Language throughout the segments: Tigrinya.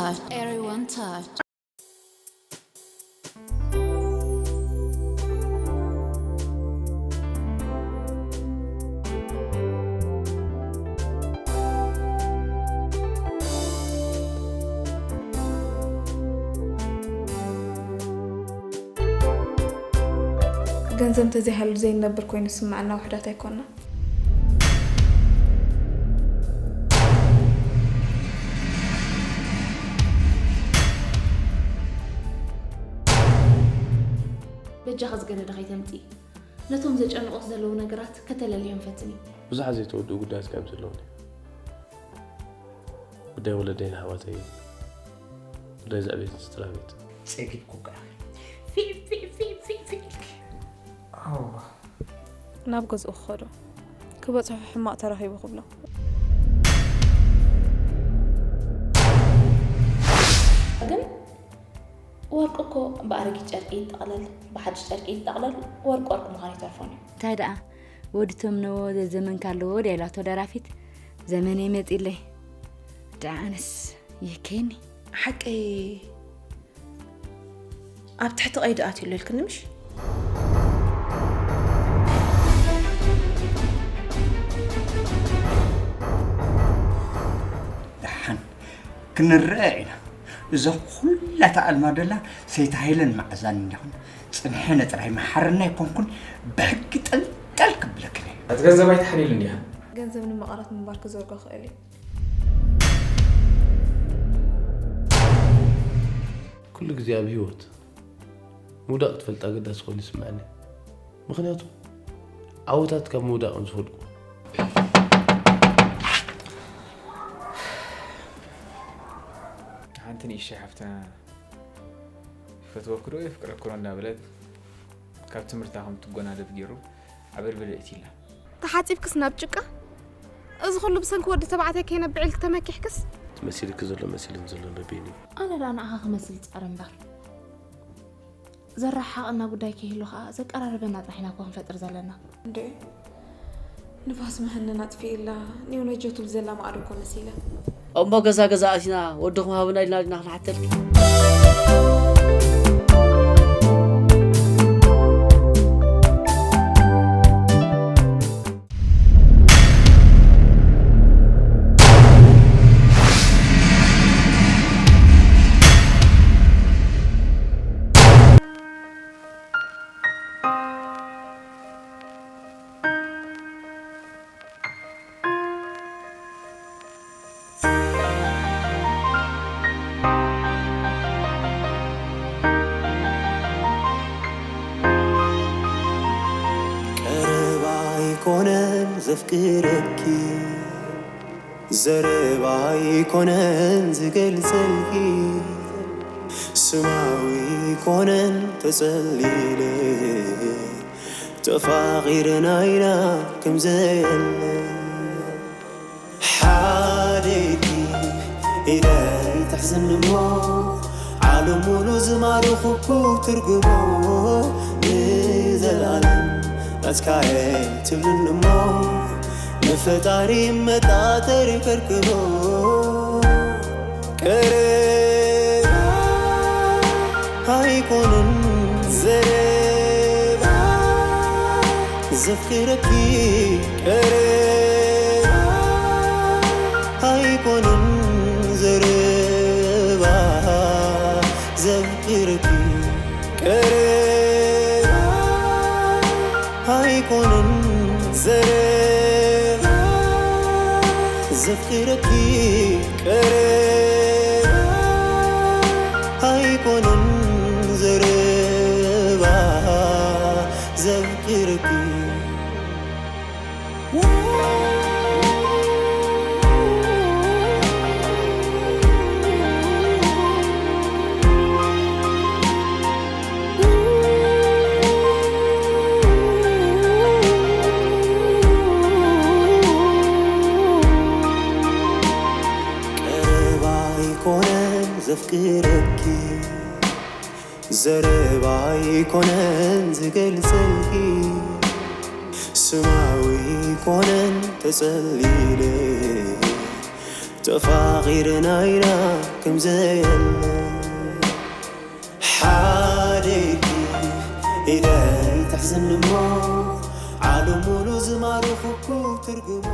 Everyone touch. ገንዘብ እንተዘይሃሉ ዘይንነብር ኮይኑ ዝስምዐና ውሑዳት ኣይኮንና። በጃኺ ዝገደደ ከይተምፅኢ። ነቶም ዘጨንቑኺ ዘለዉ ነገራት ከተለልዮም ፈትኒ። ብዙሓት ዘይተወድኡ ጉዳያት ካብ ዘለዉኒ። ጉዳይ ወለደይን ኣሕዋተይን። ጉዳይ ዘዕቤትን ስድራ ቤት። ጸጊብኩካ። ናብ ገዝኡ ክኸዶ ክበጽሖ ሕማቕ ተረኺቡ ክብሎ። ግን ወርቂ እኮ ብኣረጊት ጨርቂ ይጠቕለል፣ ብሓድሽ ጨርቂ ይጠቕለል፣ ወርቂ ወርቂ ምዃኑ ኣይተርፎን እዩ። እንታይ ደኣ ወዲ ተምነዎ ዘዘመንካ ኣለዎ ድያ ኢላቶ ደራፊት፣ ዘመነይ መጺለይ ደኣ ኣነስ ይህከየኒ። ሓቀይ ኣብ ትሕቲ ቀይዲ ኣትዩ ኣሎ ኢልክኒ ምሽ? ደሓን ክንረኣ ኢና። እዛ ኩላ ተኣልማ ደላ ሰይቲ ሃይለን መዓዛን እንዲኹን ጽንሐነ ጥራይ መሓረና ኣይኮንኩን ብሕጊ ጠልጠል ክብለክን እየ። እቲ ገንዘብ ኣይትሓልይሉ እንዲኻ። ገንዘብ ንምቕራብ ምንባር ክዘርጎ ክእል እዩ። ኩሉ ግዜ ኣብ ህይወት ምውዳቕ ክትፈልጥ ኣገዳሲ ኮይኑ ይስምዐኒ። ምኽንያቱ ዓወታት ካብ ምውዳቕ እዮም ዝፈልቁ። ሓንቲ ንእሽተይ ሓፍትና ይፈትወኪ ዶ የፍቅረኪ ዶ እንዳበለት ካብ ትምህርታ ከም ትጎናደፍ ገይሩ ዓበድበድ የእትይላ። ተሓጺብክስ ናብ ጭቃ? እዚ ኩሉ ብሰንኪ ወዲ ተባዕታይ ከይነብዕ ኢልኪ ተመኪሕክስ? እቲ መሲልኪ ዘሎ መሲሉኒ ዘሎ ነቢኒ። ኣነ ደኣ ንዓኻ ክመስል ይጻረ እምበር ዘረሓሓቐና ጉዳይ ከይህሉ ከኣ ዘቀራርበና ጥራሕ ኢና እኮ ክንፈጥር ዘለና። እንድዒ ንፋስ መሃነና ኣጥፊእላ ኔው ነጀቱ ብዘላ ማዕዶ እኮ መሲላ። እሞ ገዛ ገዛ ኣቲና ወድኹም ሃቡና ኢልና ዲና ክንሓተልኪ። ቀረባ ኣይኮነን ዘፍቅረኪ ዘረባ ኣይኮነን ዝገልጸልኪ ስማዊ ኣይኮነን ተጸሊለ ተፋቒርና ኢና ከም ዘየለ ሓደይቲ ኢደይ ትሕዝኒ እሞ ዓለም ሙሉ ዝማርኹኩ ትርጉሞ ንዘለኣለም ናትካየ ትብልኒ እሞ ንፈጣሪ መጣጠሪ ከርክቦ ቀረባ ኣይኮንን ዘረባ ዘፍቅረኪ ቀረባ ኣይኮንን ዘረባ ዘፍቅረኪ ቀረባ ኣይኮንን ዘረባ ዘፍቅረኪ ቀረባ ኣይኮንን ዘረባ ዘፍቅረኪ ቀረባ ኣይኮነን ዘፍቅረኪ ዘረባ ኣይኮነን ዝገልጸልኪ ስማዊ ኣይኮነን ተጸሊለ ተፋቒርና ኢና ከም ዘየለ ሓደይቲ ኢደይ ትሕዝኒ እሞ ዓለም ሙሉ ዝማርኹኩ ትርጉሞ።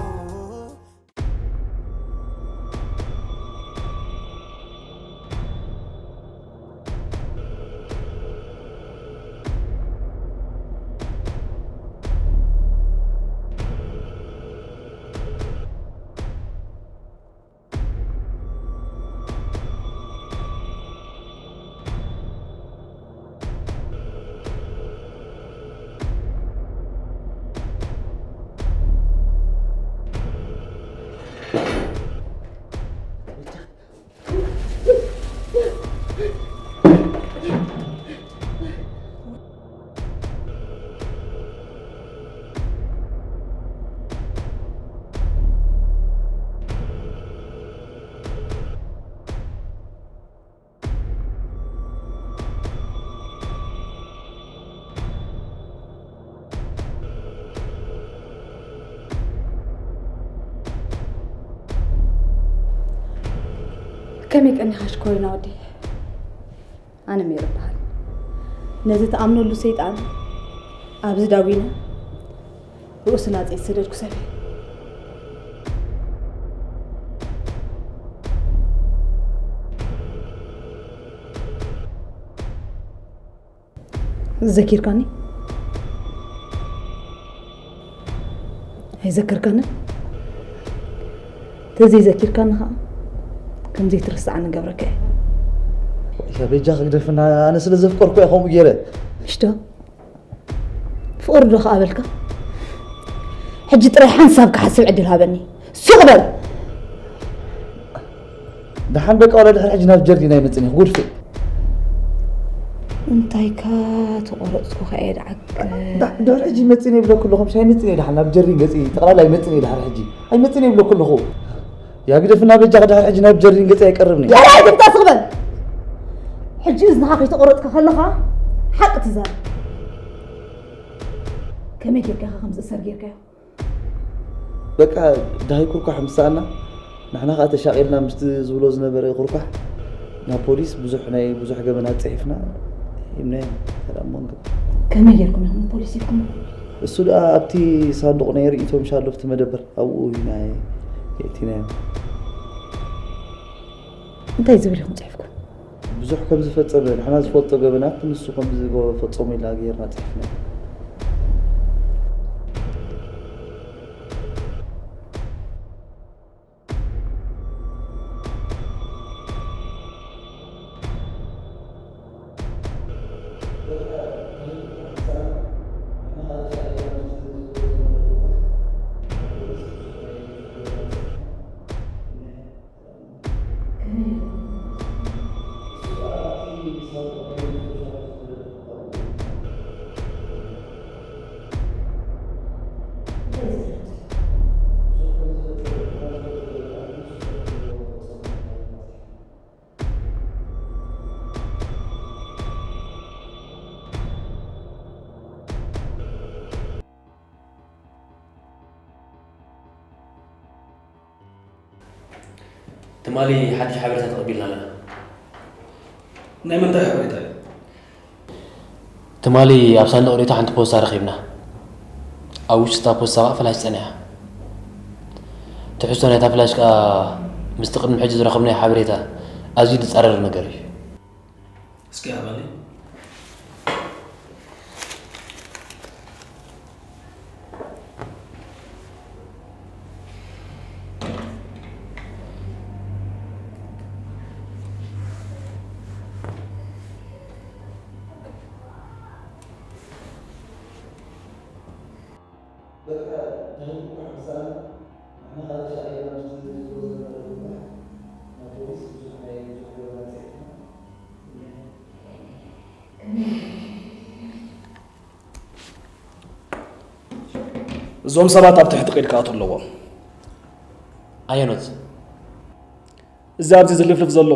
ከመይ ቀኒኻ ሽኮሪና ወዲ? ኣነ ሜሪ እበሃል። ነዚ ትኣምነሉ ሰይጣን ኣብዚ ዳዊነ ርእሱ ላፀይ ዝሰደድኩ ሰብ እየ። ዘኪርካኒ? ኣይዘከርካንን? ተዘይዘኪርካኒ ኸዓ ከም ዘይትርስዓኒ ገብረካ እየ። ያ በጃ ክግደፍና፣ ኣነ ስለ ዘፍቀርኩ እየ ከምኡ ገይረ። እሽቶ ፍቕሪ ዶ ክኣበልካ? ሕጂ ጥራይ ሓንሳብ ክሓስብ ዕድል ሃበኒ። ሱቕ በል። ደሓን በቃ፣ ወላ ድሕሪ ሕጂ ናብ ጀርዲን ኣይመጽእን እየ፣ ክጉድፍ እየ። እንታይ ከ ተቆረጽኩ ከ እየ ደዓክ። ዳ-፣ ድሕሪ ሕጂ መጽእን እየ ይብለኩ ኣለኹ፣ ምሽ ኣይመጽእን እየ ደሓን ናብ ጀርዲን ገጽ፣ ጠቕላላ ኣይመጽእን እየ ድሕሪ ሕጂ። ኣይመጽእን እየ ይብለኩ ኣለኹ። ያ ግደፍና በጃ፣ ድሕሪ ሕጂ ናብ ጀርዲን ገጽ ኣይቀርብን እየ። የራይ ትምጣ ስቕ በል። ሕጂ እዝንኻ ከይተቆረጽካ ከለኻ ሓቂ ትዛረብ። ከመይ ጌርካ ኢኻ ከም ዝእሰር ጌርካዮ? በቃ፣ ደሃይ ኩርኳሕ ምስ ሰኣና፣ ንሕና ከኣ ተሻቒልና ምስቲ ዝብሎ ዝነበረ ኩርኳሕ ናብ ፖሊስ ብዙሕ ናይ ብዙሕ ገበናት ጽሒፍና ሂብናዮ። ሰላም ሞንጎ። ከመይ ጌርኩም ኢኹም ንፖሊስ ሂብኩሞ? እሱ ደኣ ኣብቲ ሳንዱቕ ናይ ርእይቶ ምሽ ኣሎ ኣብቲ መደበር፣ ኣብኡ ኢና የእቲናዮ። እንታይ ዝብል ኢኹም ጽሒፍኩም? ብዙሕ ከም ዝፈጸመ፣ ንሕና ዝፈልጦ ገበናት ንሱ ከም ዝፈጸሞ ኢልና ጌርና ጽሒፍና። ትማሊ ሓድሽ ሓበሬታ ተቐቢልና ኣለና። ናይ ምንታይ ሓበሬታ እዩ? ትማሊ ኣብ ሳንዱቕ ሬድዮ ሓንቲ ፖስታ ረኺብና። ኣብ ውሽጢ እታ ፖስታ ከኣ ፍላሽ ጸኒሓ። ትሕዝቶ ናይታ ፍላሽ ከኣ ምስቲ ቅድሚ ሕጂ ዝረኸብናዮ ሓበሬታ ኣዝዩ ዝጻረር ነገር እዩ። እስኪ ሃበኒ። እዞም ሰባት ኣብ ትሕቲ ቀይዲ ክኣትዉ ኣለዎም። ኣየኖት? እዚ ኣብዚ ዝልፍልፍ ዘሎ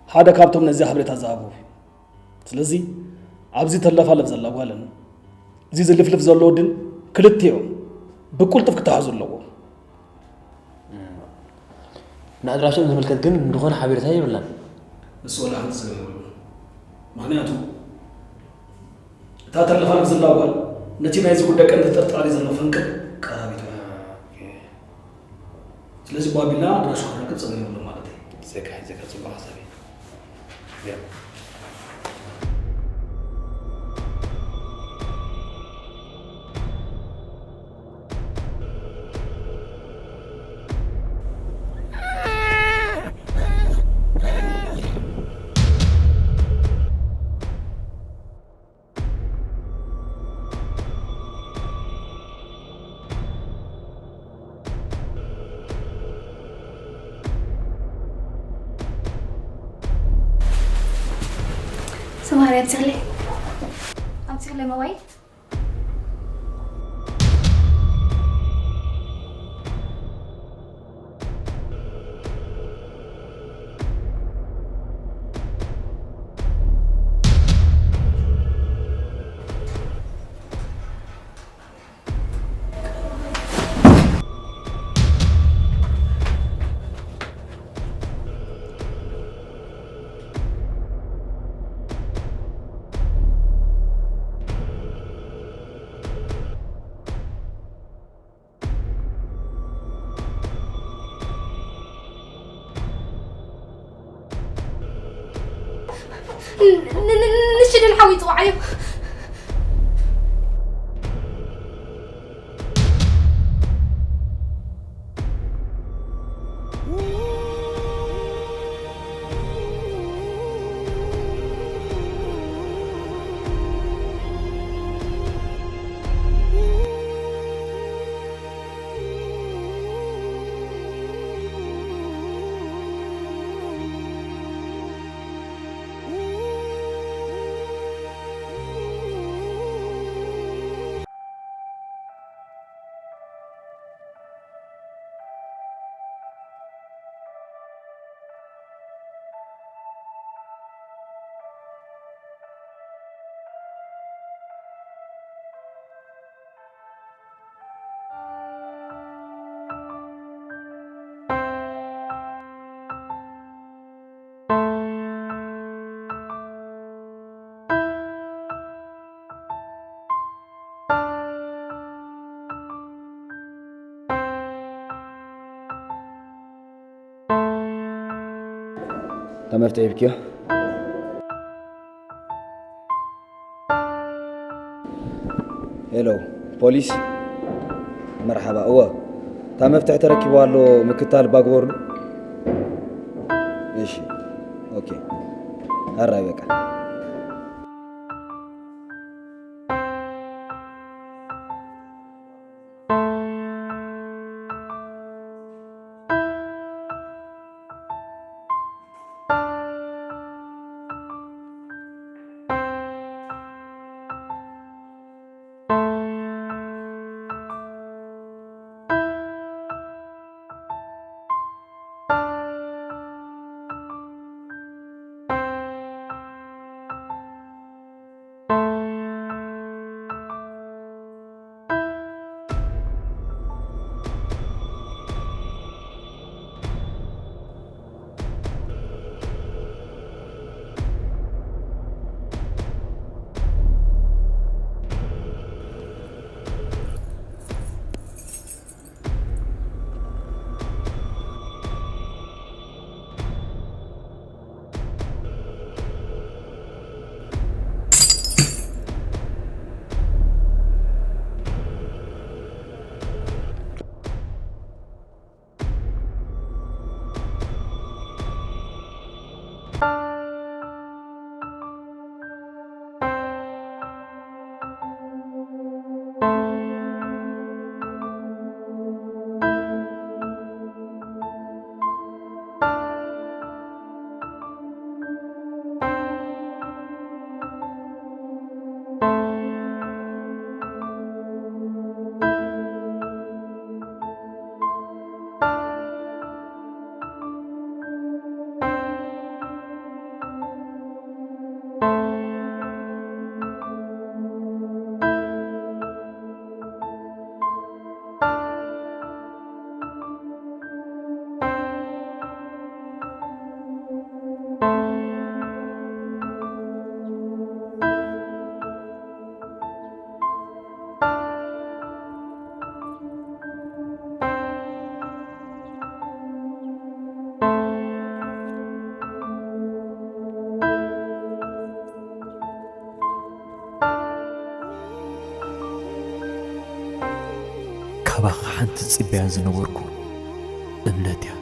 ሓደ ካብቶም ነዚ ሓበሬታ ዝሃቡ እዩ። ስለዚ ኣብዚ ተለፋልፍ ዘላ ጓልን እዚ ዝልፍልፍ ዘሎ ወድን ክልቲኦም ብቁልጡፍ ክተሓዙ ኣለዎም። ንኣድራሽኦም ዝምልከት ግን ዝኾነ ሓበሬታ የብልናን። ንሱ ወላ ሓንቲ ጸገም የብሉን። ምኽንያቱ እታ ተለፋልፍ ዘላ ጓል ነቲ ናይዚ ጉዳይ ቀንዲ ተጠርጣሪ ዘሎ ፈንቅል ቀራቢቱ እያ። ስለዚ ጓቢልና ኣድራሹ ክረክብ ጸገም የብሉን ማለት እዩ። ዘካ ዘካ ጽቡቕ ሓሳብ እዩ። ሰማርያ ኣምፅእለይ። ኣምፅእለይ ሞባይል። ንሽደን ሓዊ ይፅዋዓዮ። ተመፍትሒ ሂብክዮ? ሄሎ ፖሊስ፣ መርሓባ። እወ፣ እታ መፍትሒ ተረኪብዋ ኣሎ ምክታል ባግቦርሉ። እሺ፣ ኦኬ፣ ኣራይ በቃ። ባኻ ሓንቲ ጽበያ ዝነበርኩ እምነት እያ።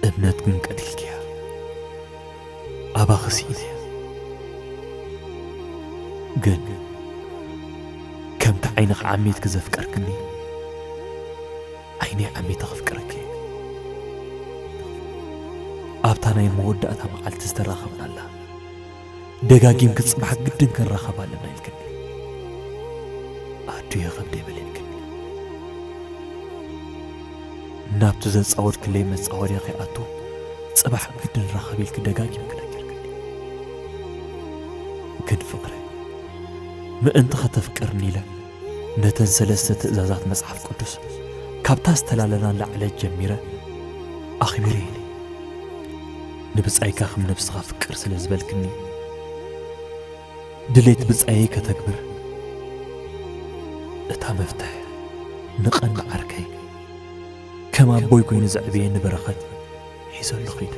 እምነት ግን ቀቲልክያ። ኣባኺ ስኢነ። ግን ከምቲ ዓይንኺ ዓሚትኪ ዘፍቀርክኒ፣ ዓይነይ ዓሚተ ከፍቅረኪ እየ። ኣብታ ናይ መወዳእታ መዓልቲ ዝተራኸብናላ፣ ደጋጊምኪ ጽባሕ ግድን ክንራኸብ ኣለና ኢልክኒ። ኣዱየ ከብደይ በል ኢልክኒ። ናብቲ ዘጻወድክለይ መጻወድያ ከይኣቱ፣ ጽባሕ ግድን ራኸብ ኢልኪ ደጋጊምኪ ነጊርክኒ። ግን ፍቕረይ፣ ምእንቲ ከተፍቅርኒ ኢለ፣ ነተን ሰለስተ ትእዛዛት መጽሓፍ ቅዱስ፣ ካብታ ዝተላለናላ ዕለት ጀሚረ ኣኽቢረ ኢለ። ንብጻይካ ከም ነብስኻ ፍቅር ስለ ዝበልክኒ፣ ድሌት ብጻየይ ከተግብር፣ እታ መፍትሕ ንቐንዲ ዓርከይ፣ ከም ኣቦይ ኮይኑ ዘዕብየኒ በረኸት ሒዘሉ ኺደ።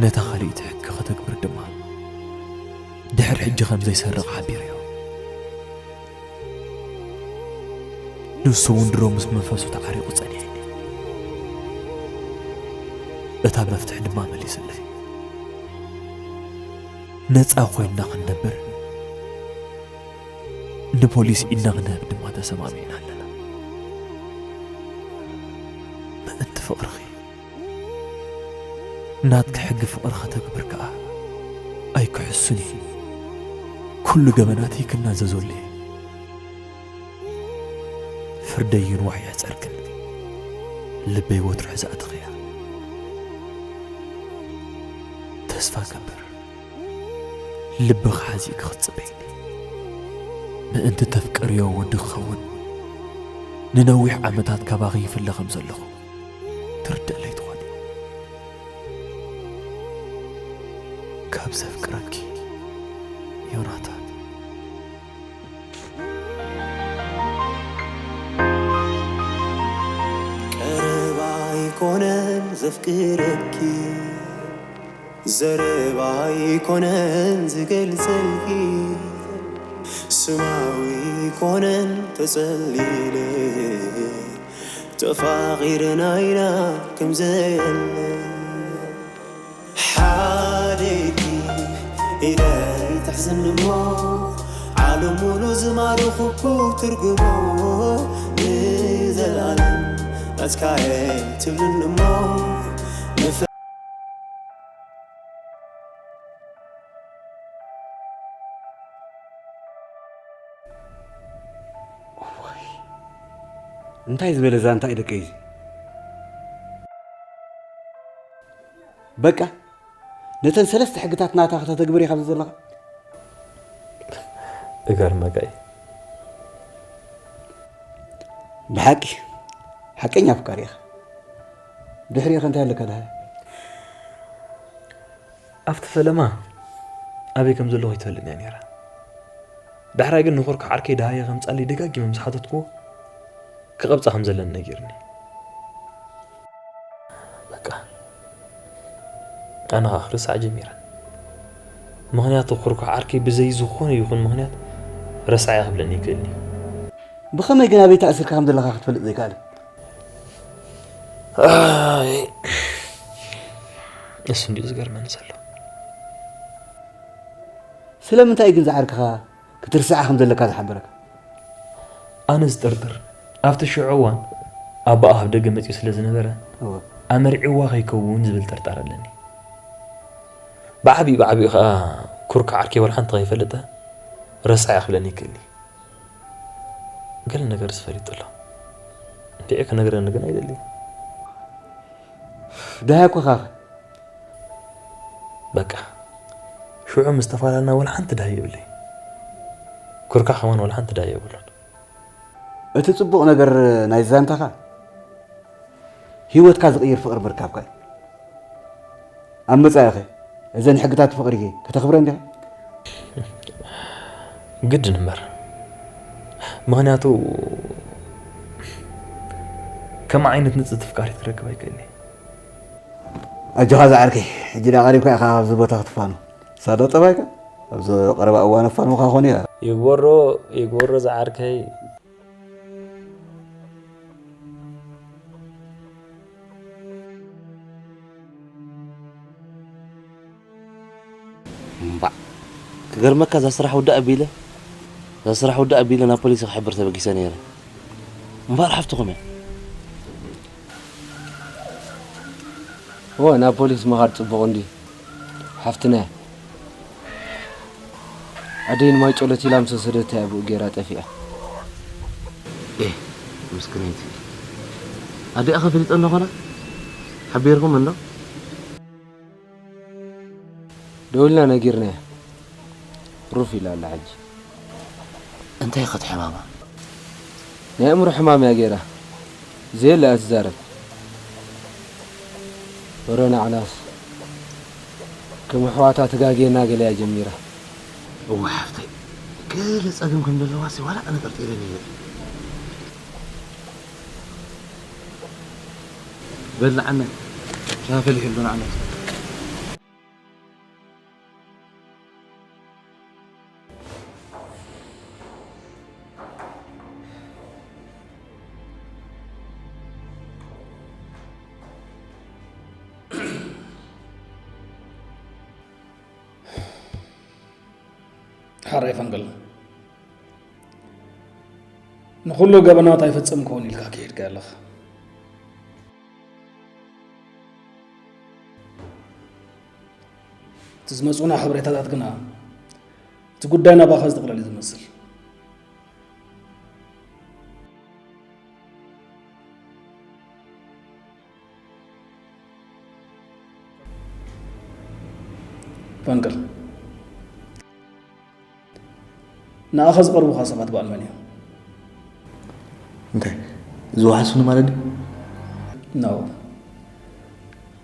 ነታ ካልኣይቲ ሕጊ ከተግብር ድማ ድሕሪ ሕጂ ከም ዘይሰርቕ ሓቢረዮ። ንሱ እውን ድሮ ምስ መንፈሱ ተዓሪቑ ጸኒሕኒ። እታ መፍትሕ ድማ መሊስለይ። ነጻ ኮይንና ክንነብር፣ ንፖሊስ ኢድና ክንህብ ድማ ተሰማሚዕና ኣለና። ምእንቲ ፍቕርኺ፣ ናትኪ ሕጊ ፍቕሪ ከተግብር ከኣ ኣይክሕሱን እዩ። ኩሉ ገበናተይ ክናዘዘሉ እየ። ፍርደይ ይንዋሕ ይሕጸር ግን፣ ልበይ ወትሩ ሕዛእትኺ እያ። ተስፋ ገብር፣ ልብኺ ሓዚእኪ ክትጽበይኒ። ምእንቲ ተፍቅርዮ ወዲ ክኸውን፣ ንነዊሕ ዓመታት ካባኺ ይፍለ ከም ዘለኹ ትርድእለይ ትኾኒ። ካብ ዘፍቅረኪ፣ ዮናታን። ቀረባ ኣይኮነን ዘፍቅረኪ፣ ዘረባ ኣይኮነን ዝገልጸልኪ፣ ስማዊ ኣይኮነን ተጸሊለ፣ ተፋቒርና ኢና ከም ዘየለ። ሓደ ኢድኪ ኢደይ ትሕዝኒ እሞ፣ ዓለም ሙሉ ዝማረኹኩ ትርጉሞ፣ ንዘለኣለም ናትካየ ትብልኒ እሞ፣ ንፈ- እዋይ፣ እንታይ ዝበለ ዛንታ እዩ ደቀይ እዚ? በቃ፣ ነተን ሰለስተ ሕግታት ናታ ከተተግብር ኢኻ ዘለኻ። እገርመካ እዩ። ብሓቂ፣ ሓቀኛ ኣፍቃሪ ኢኻ። ድሕሪኡ ከ እንታይ ኣለካ ደሃይ? ኣብቲ ፈለማ ኣበይ ከም ዘለኹ ኣይትፈልጥን እያ ነይራ። ዳሕራይ ግን ንኹርኩ ዓርከይ ደሃየ ከምጻለይ ደጋጊመ ምስ ሓተትኩዎ፣ ክቐብጻ ከም ዘለኒ ነጊርኒ። በቃ፣ ኣነ ኸኣ ክርስዓ ጀሚረ። ምኽንያቱ፣ ኩርኩ ዓርከይ ብዘይ ዝኾነ ይኹን ምኽንያት ረሳዕ እያ ክብለኒ ይክእል እዩ። ብኸመይ ግን ኣበይ ተኣሲርካ ከም ዘለኻ ክትፈልጥ ዘይከኣለ? ኣይ፣ እሱ እንድዩ ዝገርመኒ ዘሎ። ስለምንታይ ግን ዝዓርክኻ ክትርስዓ ከም ዘለካ ዝሓበረካ? ኣነ ዝጥርጥር ኣብቲ ሽዑ እዋን ኣቦኣ ካብ ደገ መጺኡ ስለ ዝነበረ እወ። ኣመርዒዋ ከይከውን ዝብል ጥርጣረ ኣለኒ። ብዓቢኡ ብዓቢኡ ከኣ ኩርኩ ዓርከይ ዋላ ሓንቲ ከይፈለጠ ረስዓ ክብለኒ ይክእል እዩ። ገለ ነገርስ ፈሊጡ ኣሎ። እንድዒ ክነግረኒ ግን ኣይደልይን። ደሃይ እኮ ኢኻ። በቃ ሽዑ ምስ ተፈላለና ዋላ ሓንቲ ደሃይ የብለይን። ኩርካ ከማን ዋላ ሓንቲ ደሃይ የብሉን። እቲ ጽቡቕ ነገር ናይ ዛንታኻ፣ ህይወትካ ዝቕይር ፍቕሪ ምርካብካ እዩ። ኣብ መጻኢኸ እዘን ሕግታት ፍቕሪ ከተኽብረን ዲኻ? ግድን እምበር። ምኽንያቱ ከምኣ ዓይነት ንጽቲ ፍቃሪት ክረክብ ኣይክእልን እየ። ኣጆኻ ዝዓርከይ፣ ሕጂ ደኣ ቀሪብካ ኢኻ ካብዚ ቦታ ክትፋኖ። ሳዶ ጠባይካ ኣብዚ ቀረባ እዋን ኣፋንውኻ ኾን እያ። ይግበሮ፣ ይግበሮ ዝዓርከይ። እምባዕ፣ ክገርመካ እዛ ስራሕ ውዳእ ኣቢለ፣ እዛ ስራሕ ውዳእ ኣቢለ ናብ ፖሊስ ክሕብር ተበጊሰ ነይረ። እምበኣር ሓፍትኹም እያ። እወ፣ ናብ ፖሊስ ምኻድ ጽቡቕ እንድዩ። ሓፍትና እያ። ኣደይ ንማይ ጨሎት ኢላ ምስ ወሰደታ እያ ብኡ ገይራ ጠፊኣ። ኤህ፣ ምስክነይቲ። ኣዲኣ ከ ፈሊጠን ዶ ኾና? ሓቢርኩም እንዶ? ደዊልና ነጊርናያ። ሩፍ ኢላ ኣላ ሕጂ። እንታይ ኢኻ ትሕማማ? ናይ ኣእምሮ ሕማም እያ ገይራ። ዘየለ እያ ትዛረብ። ወረ ናዕናስ ከም ኣሕዋታ ተጋግየና ገለ እያ ጀሚራ። እወ ሓፍተይ፣ ገለ ጸገም ከም ዘለዋ ሲ ዋላ ኣነ ጠርጢረ ነይረ። በል ንዓና፣ ሻሂ ፈሊሑ ኣሎ ንዓና። ሓራይ ፈንቅል፣ ንኹሉ ገበናት ኣይፈጸምኩዎን ኢልካ ከይድካ ኣለኻ። እቲ ዝመጹና ሓበሬታታት ግና እቲ ጉዳይ ናባኻ ዝጥቕለል እዩ ዝመስል። ፈንቅል፣ ንኣኻ ዝቐርቡኻ ሰባት በኣል መን እዮም? እንታይ? ዝወሓሱኒ ማለት ድዩ? ኖ፣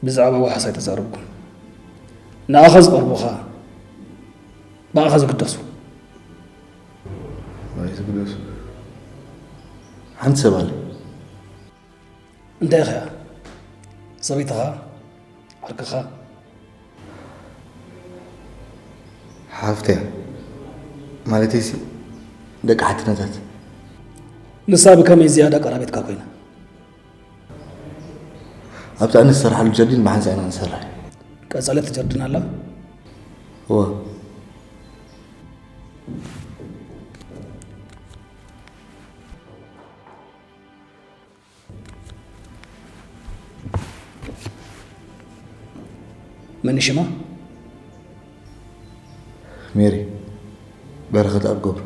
ብዛዕባ ወሓስ ኣይተዛረብኩን። ንኣኻ ዝቐርቡኻ፣ ብኣኻ ዝግደሱ። ኣይ ዝግደሱ። ሓንቲ ሰብ ኣለ። እንታይ ኢኻ? ሰበይትኻ? ዓርክኻ? ሓፍተያ። ማለተይሲ፣ ደቂ ሓትነታት። ንሳ ብከመይ ዝያዳ ቀራቤትካ ኮይና? ኣብቲ ኣነ ዝሰርሓሉ ጀርዲን ብሓንሳእ ኢና ንሰርሕ። ቀጸለት ጀርዲን ኣላ? እወ። መን ሽማ? ሜሪ በረኸት ኣብ ገብሩ።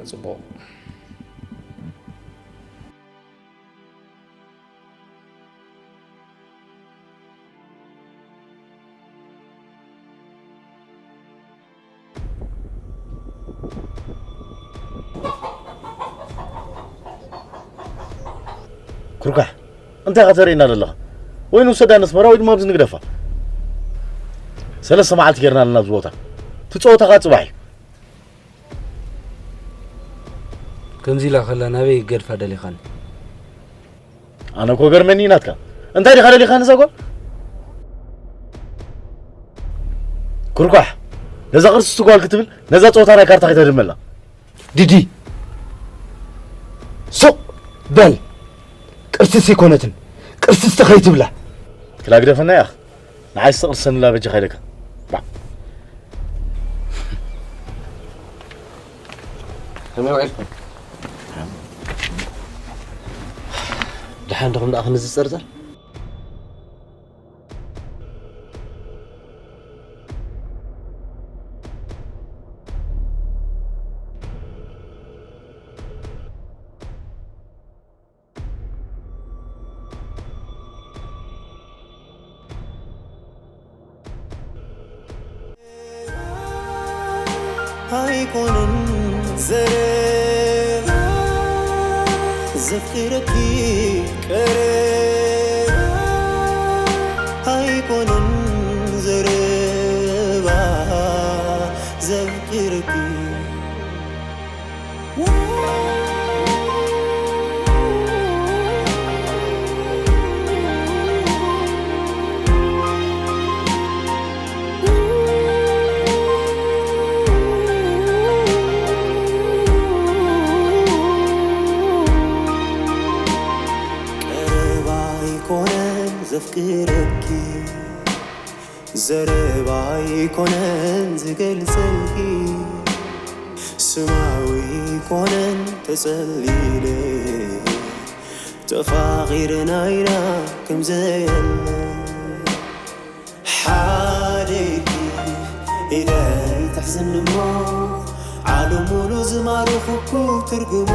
ጽቡቕ። ኩርካሕ፣ እንታይ ኢኻ ተርእየና ዘለኻ? ወይ ንውሰዳ ነስመራ ወይ ድማ ኣብዚ ንግደፋ። ሰለስተ መዓልቲ ጌርና ኣለና ኣብዚ ቦታ። እቲ ጸወታ ከኣ ጽባሕ እዩ። ከምዚ ኢላ ከላ ናበይ ገድፋ ደሊኻኒ? ኣነ እኮ ገርመኒ ናትካ። እንታይ ዲኻ ደሊኻ ነዛ ጓል? ኩርኳሕ፣ ነዛ ቅርስቲ ጓል ክትብል ነዛ ጸወታ ናይ ካርታ ከይተድመላ። ዲዲ፣ ሱቕ በል። ቅርስቲ ኣይኮነትን፣ ቅርስቲ ከይትብላ። ክላ ግደፈና ያኽ። ንዓይ ስተቕርሰንላ በጃኻ ኢለካ። ባዕ። ከመይ ውዒልኩም? ደሓን ዲኹም ደኣ ክንዝጸርጸር? ኣይኮነን ዘረባ ዘፍቅረኪ ቀረባ ኣይኮነን ዘረባ ዘፍቅረኪ ቀረባ ኣይኮነን ዘፍቅረኪ ዘረባ ኣይኮነን ዝገልጸልኪ ስማዊ ኣይኮነን ተጸሊለ ተፋቒርና ኢና ከም ዘየለ ሓደ ኢድኪ ኢደይ ትሕዝኒ እሞ ዓለም ሙሉ ዝማረኹኩ ትርጉሞ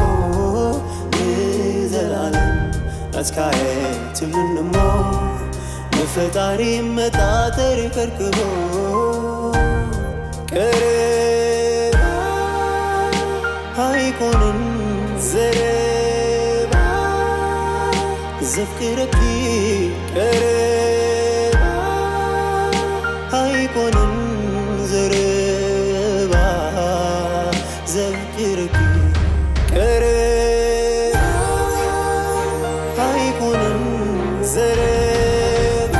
ንዘለኣለም ናትካየ ትብልኒ እሞ ንፈጣሪ መጣጠሪ ከርክቦ ቀረባ ኣይኮነን ዘረባ ዘፍቅረኪ ቀረባ ኣይኮነን ዘረባ ዘፍቅረኪ ቀረባ ኣይኮነን ዘረባ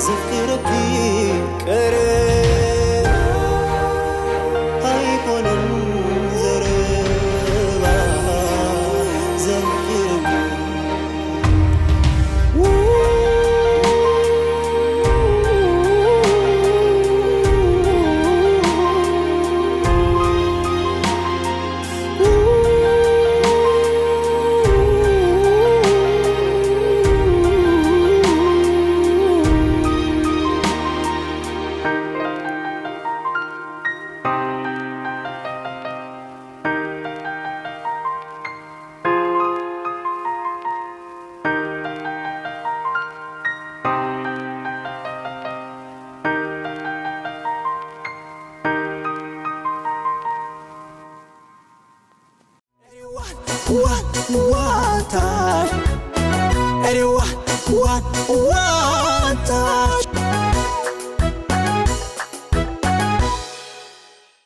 ዘፍቅረኪ ቀረባ ኣይኮነን ዘረባ ዘፍቅረኪ One, one, one time. Everyone, one, one.